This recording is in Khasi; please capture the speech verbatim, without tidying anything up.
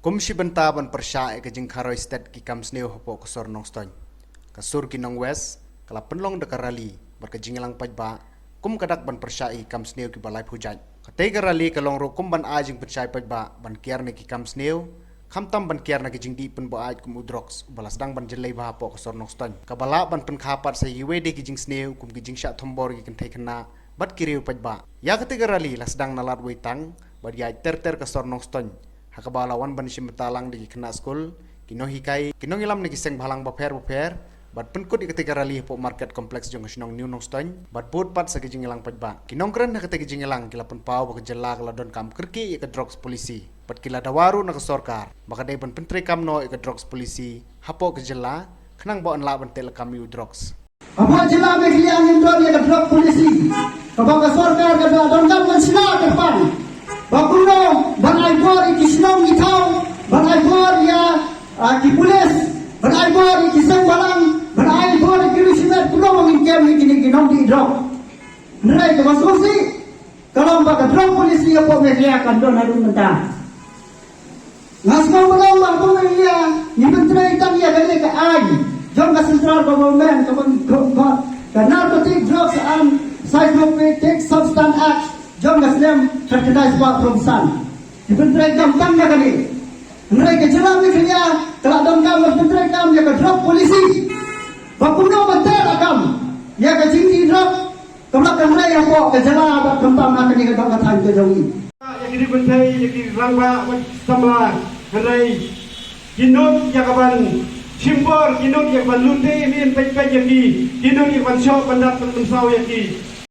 Kum shi bynta ban pyrshah ïa ka jingkharoi stet ki kam sniew hapoh ka sor Nongstoiñ, ka sur ki nong West ka la pynlong da ka rally bad ka jingïalang paidbah kum ka dak ban pyrshah ïa ki kam sniew kiba laiphew jait. Katei ka rally ka long ruh kum ban ai jingpynshai paidbah ban kiar na ki kam sniew, khamtam ban kiar na ki jingdih pynbuaid kum u drugs uba la sdang ban jyllei bha hapoh ka sor Nongstoiñ, kaba lah ban pynkha pat sa ïa kiwei de ki jingsniew kum ki jingshah thombor ïa ki kynthei khynnah bad ki riew paidbah. Ïa katei ka rally la sdang na Lad Weitang bad ïaid ter ter ka sor Nongstoiñ, ha kaba la wan ban shim bynta lang da ki khynnah skul, ki nonghikai, ki nongïalam na ki seng bhalang bapher bapher, bad pynkut ïa katei ka rally hapoh Market Complex jong ka shnong New Nongstoiñ bad bud pat sa ki jingïalang paidbah. Ki nongkren ha katei ka jingïalang ki la pynpaw ba ka jylla ka la donkam kyrkieh ïa ka drugs policy bad ki la dawa ruh na ka sorkar ba ka dei ban pyntreikam noh ïa ka drugs policy hapoh ka jylla khnang ba yn lah ban teh lakam ïa u drugs. Hapoh jylla Meghalaya ngim don ïa ka drug policy kaba ka sorkar ka donkam ban shna kyrpang ba kumno ban ai bor ïa ki shnong ki thaw, ban ai bor ïa, ah, ki pulit, ban ai bor ïa ki seng bhalang, ban ai bor ïa ki riewshimet, kumno ban ngin kem ïa kine ki nongdih drug. Hynrei kaba sngewsih ka long ba ka drug policy hapoh Meghalaya kam don haduh mynta. Nga sngew ba long ba hapoh Meghalaya ngi pyntrei tang ïa kane ka aiñ jong ka central government kaba ngi khot ka Narcotic Drugs and Psychotropic Substance Act jong ka snem khatkhyndai spah phraphew san. Ngi pyntrei kam tang ïa kane. Hynrei ka jylla Meghalaya ka la donkam ban pyntrei kam ïa ka drug policy ba kumno ban teh lakam ïa ka jingdih drug kaba la kynrei hapoh ka jylla bad khamtam ha kane ka dong ka thaiñ ka jong ngi. Ïa ki dei kynthei, ïa ki rangbah bad samla, hynrei ki nud ïa ka ban shim bor, ki nud ïa ka ban lute miet peit peit ïa ki, ki nud ïa ka ban shoh ban dat ban pynsaw ïa ki.